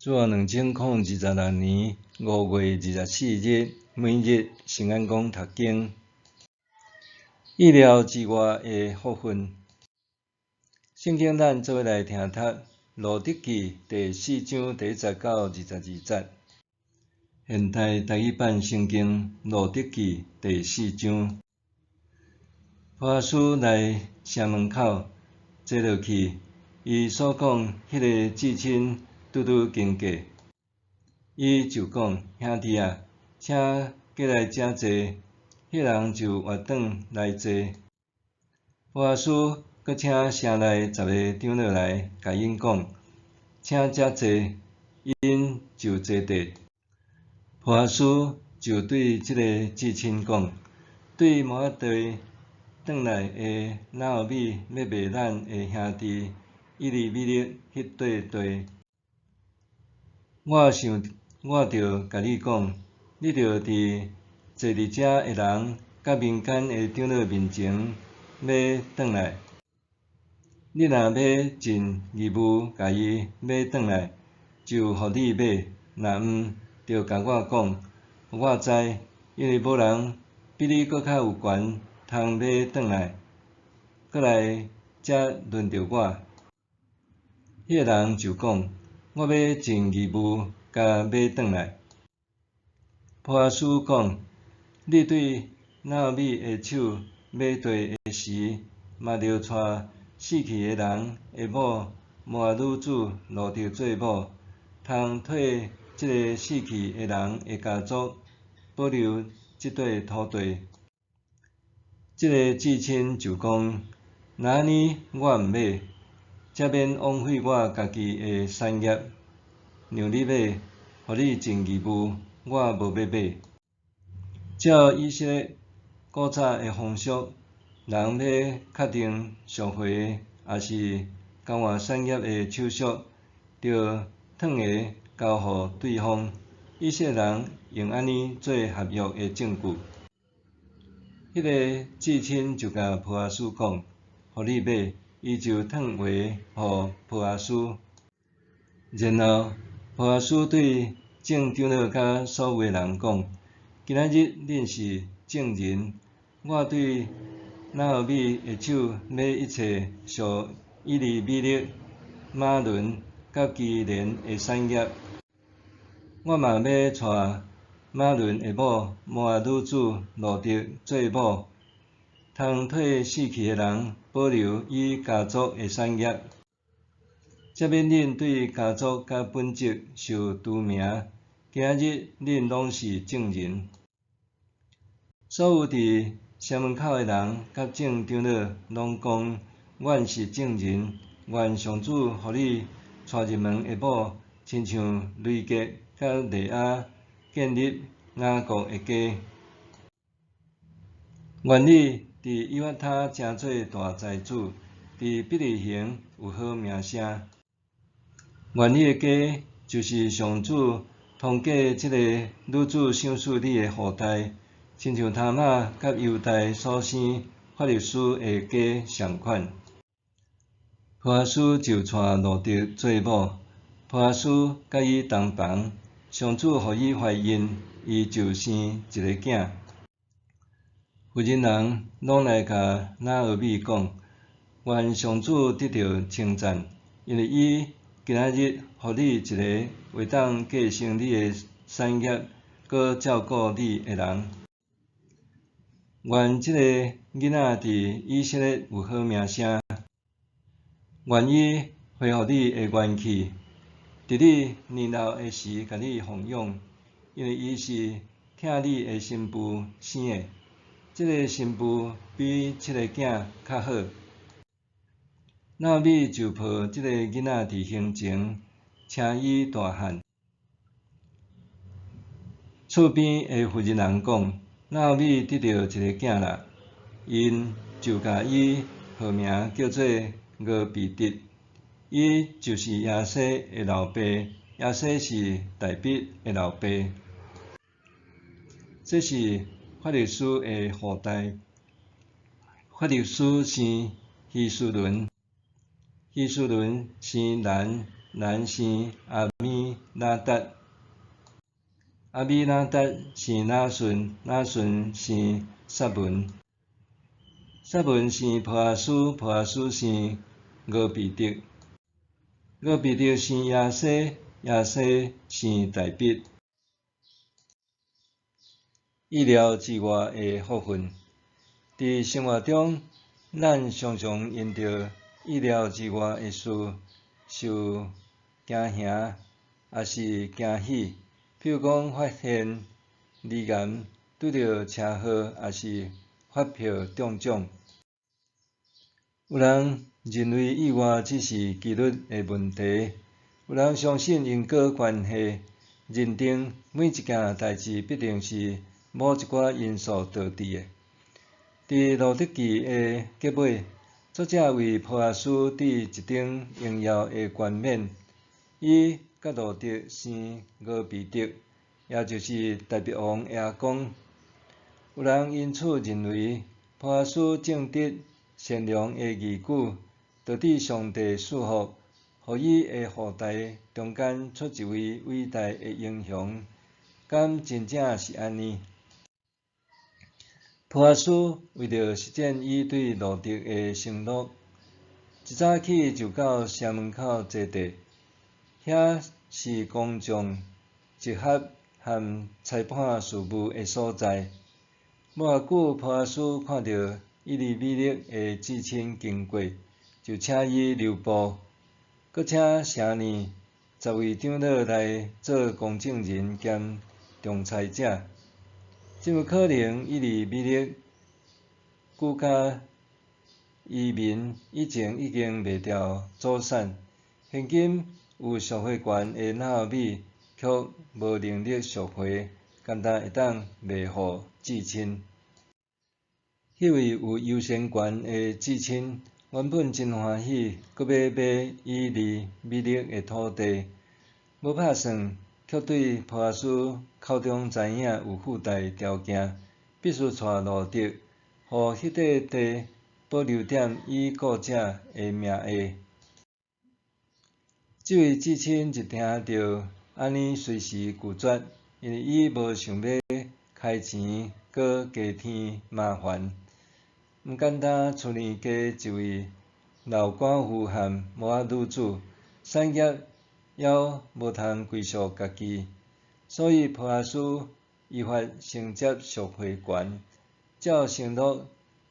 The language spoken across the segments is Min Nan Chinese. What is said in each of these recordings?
主後2026年5月24日，每日聖安講讀經，意料之外的福分。聖經咱做伙來聽讀《路得記》第四章第一節到22節。現代台語版聖經《路得記》第四章，波阿斯來城門口坐落去，伊所講彼个至親拄拄經過，伊就講：兄弟啊，請過來遮坐。彼人就越轉來坐。波阿斯閣請城內十个長老來，共𪜶講：請遮坐，𪜶就坐低。波阿斯就對這个至親講：對摩押地轉來的拿俄米欲賣咱的兄弟以利米勒彼塊地，我想我著共你講，你著佇坐佇遮的人佮民間的長老面前買轉來。你若欲盡義務共伊買轉來，就予你買；若毋，著共我講，予我知，因為無人比你閣較有權通買轉來，過來才輪著我。彼个人就講：我欲盡義務共買轉來。波阿斯講：你對拿俄米的手買地的時，嘛著帶死去的人的某摩押女子路得做某，通替這个死去的人的家族保留這塊土地。這个至親就講：若按呢，我毋買，才免枉費我家己的產業，讓你買，予你盡義務，我無欲買。照以色列古早的風俗，人欲確定贖回抑是交換產業的手續，著褪鞋交予對方。以色列人用按呢做合約的證據。彼个至親就共波阿斯講：予你買，伊就褪鞋予波阿斯。然後波阿斯對眾長老佮所有的人講：今仔日恁是證人，我對拿俄米的手買一切屬以利米勒、瑪倫佮基連的產業。我嘛欲帶瑪倫的某摩押女子路得做某，通替死去的人保留伊家族的產業，才免恁對家族佮本族受除名。今仔日恁攏是證人。所有佇城門口的人佮眾長老攏講：阮是證人，願上主予你娶入門的某，親像雷結佮利亞建立雅各的家。願你佇以法他成做大財主，佇伯利恆有好名聲。願你的家就是上主通過這个女子賞賜你的後代，親像他瑪佮猶大所生法勒斯的家仝款。波阿斯就娶路得做某，波阿斯佮伊同房，上主予伊懷孕，伊就生一个囝。婦人人攏來共拿俄米講：願上主得著稱讚，因為伊今仔日予你一个會當繼承你的產業，閣照顧你的人。願這个囡仔佇以色列有好名聲。願伊恢復你的元氣，佇你年老的時共你奉養，因為伊是疼你的新婦生的。這个新婦比七个囝較好。拿俄米就抱這个囡仔佇胸前，請伊大漢。厝邊的婦人人講：拿俄米得著一个囝啦，𪜶就共伊號名叫做俄備得，伊就是耶西的老爸，耶西是大衛的老爸。這是法勒斯的後代。法勒斯生希斯崙，希斯崙生蘭，蘭生亞米。米拿達，亞米拿達生拿順，拿順生撒文，撒文生波阿斯，波阿斯生俄備得，俄備得生耶西，耶西生大衛。意料之外的福分，佇生活中，咱常常因著意料之外的事受驚嚇，抑是驚喜。比如講，發現罹癌、拄著車禍，抑是發票中獎。有人認為意外只是機率的問題，有人相信因果關係，認定每一件代誌必定是某一寡因素導致的。佇路得記的結尾，作者為波阿斯佇一頂榮耀的冠冕，伊佮路得生俄備得，也就是大衛王的阿公。有人因此認為，波阿斯正直善良的義舉，導致上帝賜福，予伊的後代中間出一位偉大的英雄。敢真正是按呢？波阿斯為著實踐伊對路得的承諾，一早起就到城門口坐地，遐是公眾集合和裁判事務的所在。無偌久，波阿斯看著以利米勒的至親經過，就請伊留步，閣請城內10位長老來做公證人兼仲裁者。真有可能，以利米勒舉家移民以前已經賣掉祖產，現今有贖回權的拿俄米卻無能力贖回，干焦會當賣予至親。彼位有優先權的至親原本真歡喜，閣欲買以利米勒的土地，無拍算，卻對波阿斯口中知影有附帶條件，必須帶路得，予彼塊地保留踮已故者的名下。這位至親一聽著按呢，隨時拒絕，因為伊無想欲開錢，閣加添麻煩。毋簡單，厝內加一位老寡婦和摩押女子，產業猶無通歸屬家己，所以波阿斯依法承接贖回權，照承諾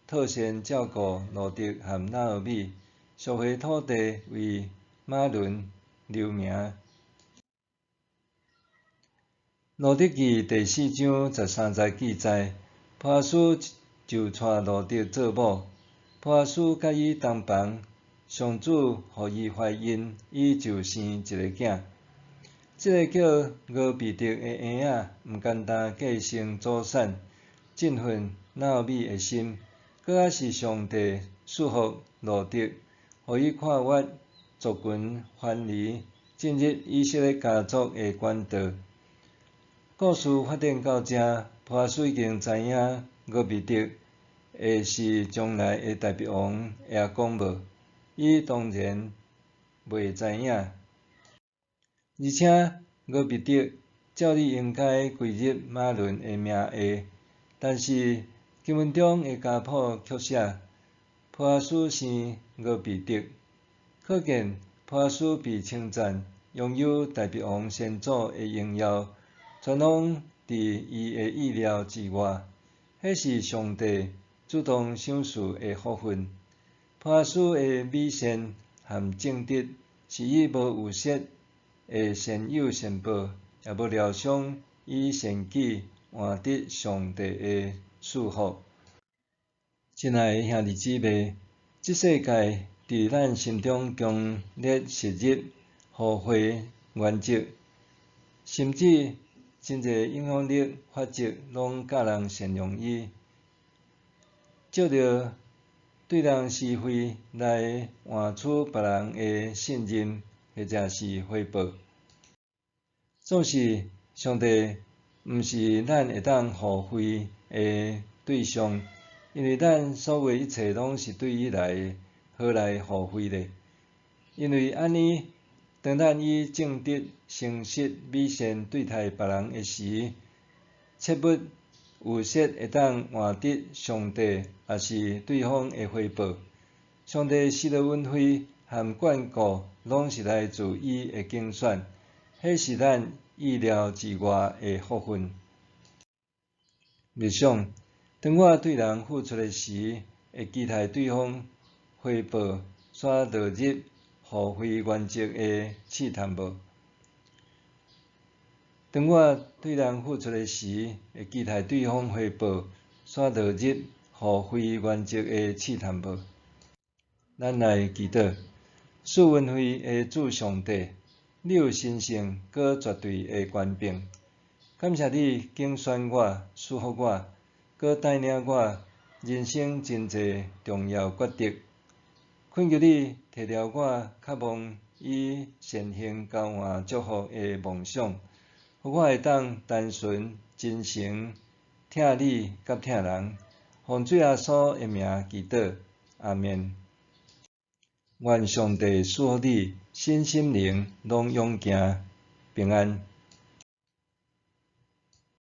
妥善照顧路得和拿俄米，贖回土地為瑪倫留名。路得記第四章13節記載，波阿斯就娶路得做某，波阿斯佮伊同房，上主予伊懷孕，伊就生一个囝。這个叫俄備得的嬰仔，毋簡單繼承祖產，振奮拿俄米的心，閣較是上帝賜福路得，予伊跨越族群藩籬，進入以色列家族的管道。故事發展到這，波阿斯已經知影俄備得會是將來的大衛王的阿公無？伊當然袂知影。而且俄備得照理應該歸入瑪倫的名下，但是經文中的家譜卻寫波阿斯生俄備得，可見波阿斯被稱讚擁有大衛王先祖的榮耀，全攏佇伊的意料之外。彼是上帝主動賞賜的福分。波阿斯的美善和正直，是伊無預設的善有善報，也無料想以善舉換得上帝的賜福。親愛的兄弟姊妹，這世界佇咱心中強烈植入互惠原則，甚至真濟影響力法則攏教人善用伊，藉著對人施惠來換取別人的信任或者是回報。總是上帝毋是咱會當互惠的對象，因為咱所有一切攏是對伊來的，何來互惠呢？因為按呢，當咱以正直、誠實、美善對待別人的時，切勿預設會當換得上帝抑是對方的回報。上帝賜予恩惠和眷顧，攏是來自伊的揀選，彼是咱意料之外的福分。默想，當我對人付出的時，會期待對方回報，煞落入互惠原則的試探無？當我對人付出的時，會期待對方回報，煞落入互惠原則的試探無？咱來祈禱，賜恩惠的主上帝，你有神聖閣絕對的權柄。感謝你揀選我，賜福我，閣帶領我人生真濟重要抉擇。懇求你提著我渴望以善行交換祝福的夢想，予我會當單純真誠疼你佮疼人。奉主耶穌的名祈禱，阿們。願上帝賜福你，身心靈攏勇健平安。